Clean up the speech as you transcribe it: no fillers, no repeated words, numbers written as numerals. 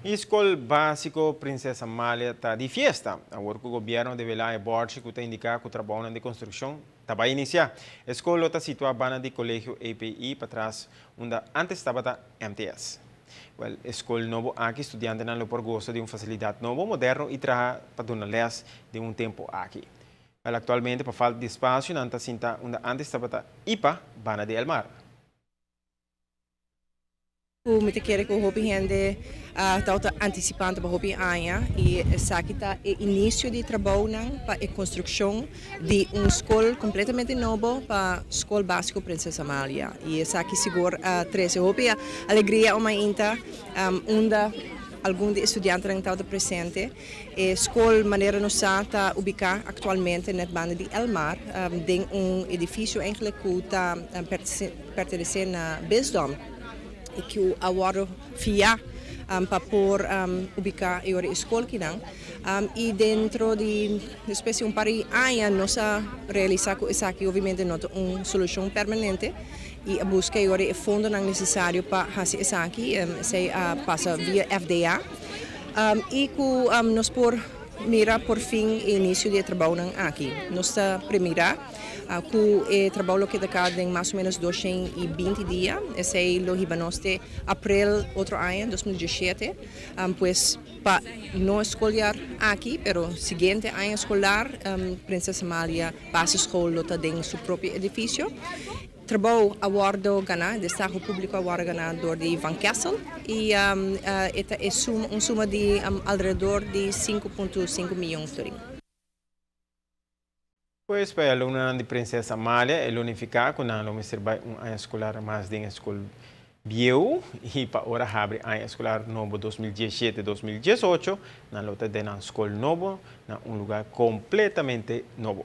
E Skol Básiko Prinsesa Amalia ta di fiesta. Awor ku gobièrnu a develá e bòrchi ku ta indiká ku trabounan di konstrukshon ta bai inisiá. E skol lo ta situá banda di Kolegio EPI patras unda ántes tabata MTS. Wèl, e skol nobo aki studiantenan lo por gosa di un fasilidat nobo, moderno i traha pa duna lès den un tempu aki. Wèl, aktualmente pa falta di espasio nan ta sinta unda ántes tabata ipa banda di Elmar. Ku mi ta kere ku hopi hende tabata antisipando pa hopi aña i esaki ta e inisio di trabounan pa e konstrukshon di un skol kompletamente nobo pa Skol Básiko Prinses Amalia. I esaki sigur a trese hopi alegria omainta unda algun di e studiantenan tabata presente. E skol manera nos sa ta ubiká aktualmente net banda di Elmar den un edifisio eigenlijk ku ta pertenesé na Bisdom i ku a wòrdu fiá pa por ubiká e ora e skol kinan. I dentro di despues di un par di aña nos a realisá ku esaki obviamente no ta un solushon permanente i a buska e ora e fondonan nesesario pa hasi esaki. Esei a pasa via FDA. I ku nos por mira por fin e inisio di e trabounan aki. Nos ta premirá ku e trabou lo keda ka den mas o ménos 220 dia. Esei lo hiba nos te aprel otro aña, 2017. Pues pa no e skoljaar aki, pero siguiente aña eskolar Prinses Amalia Basisschool lo ta den su propio edifisio. Trabou a wordo gana, destaho publico a wordo gana door di Van Kessel y e ta e suma un suma di alrededor di 5.5 miyon florin. Pues pa e alumnonan di Prinses Amalia e lo nifica cu nan lo mester bay un aña escolar mas den e scol bieu y pa ora habri aña escolar nobo 2017, 2018 nan lo ta den nan scol nobo na un lugar completamente nobo.